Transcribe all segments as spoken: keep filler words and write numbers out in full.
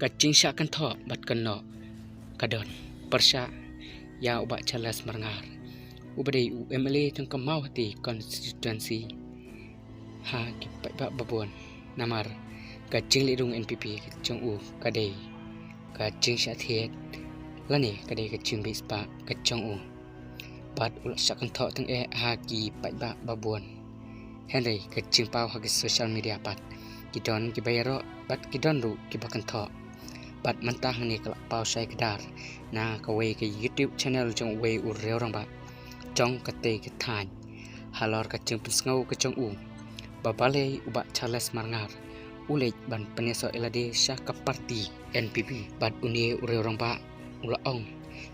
Ka jingshah kynthoh bad kynnoh ka don pyrshah ïa u Bah Charles Marngar, uba dei u M L A jong ka Mawhati constituency ha ki paidbah babun, namar ka jingleh rung N P P ka jong u ka dei ka jingshah thied lane ka dei ka jingbieit spah ka jong u. Bad u la shah kynthoh tang eh ha ki paidbah babun. Hynrei ka jingpaw ha ki social media pat, ki don kiba ïaroh bad ki don ruh kiba kynthoh. Bad mynta hangne ka la paw shai kdar na kawei ka YouTube channel jong uwei u riew rangbah jong katei ka thaiñ, halor ka jingpynsngew ka jong u ba balei u Bah Charles Marngar u leit ban pynïasoh ïalade sha ka party N P P. Bad une u riew rangbah u la ong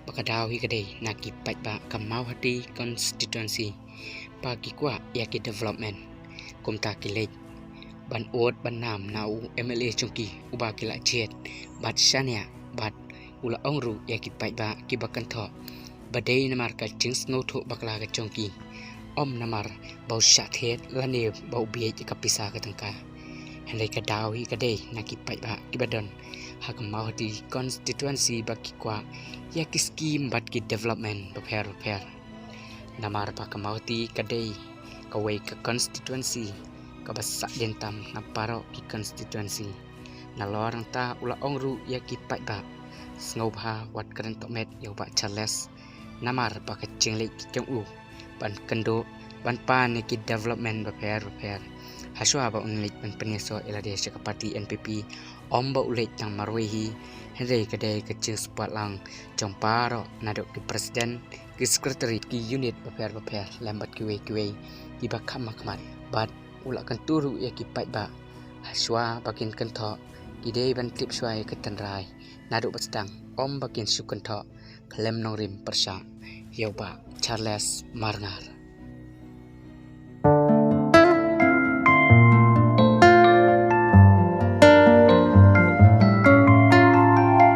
ba ka daw hi ka dei na ki paidbah ka Mawhati constituency ba ki kwah ïa ki development, kumta ki leit ban ud ban nam na u M L A jong ki uba ki la jied bad shaniah. Bad u la ong ruh ïa ki paidbah kiba kynthoh ba dei namar ka jingsngewthuh bakla ka jong ki, ym namar ba u shah thied lane ba u bieit ïa ka pisa ka tyngka. Hynrei ka daw hi ka dei na ki paidbah kiba don ha ka Mawhati constituency ba ki kwah ïa ki skim bad ki development bapher bapher. Namar ba ka Mawhati ka dei kawei ka constituency kaba sahdien tam na baroh ki constituency. Nalor nangta u la ong ruh ïa ki paidbah, sngewbha wat kren tohmet ïa u Bah Charles, namar ba ka jingleit ka jong u ban kynduh ban pan ïa ki development bapher bapher. Hashwa ba un leit ban pynïasoh ïalade sha ka party N P P, ym ba u leit tang marwei hi, hynrei ka dei ka jingspah lang jong baroh, naduh ki president, ki secretary, ki unit bapher bapher lem bad kiwei kiwei kiba kham khmat. Bad u la kyntu ruh ïa ki paidbah, hashwa ba kin kynthoh ki dei ban tip shwa ïa ka tynrai, naduh ba sdang, ym ba kin shu kynthoh khlem nongrim pyrshah ïa u Bah Charles Marngar.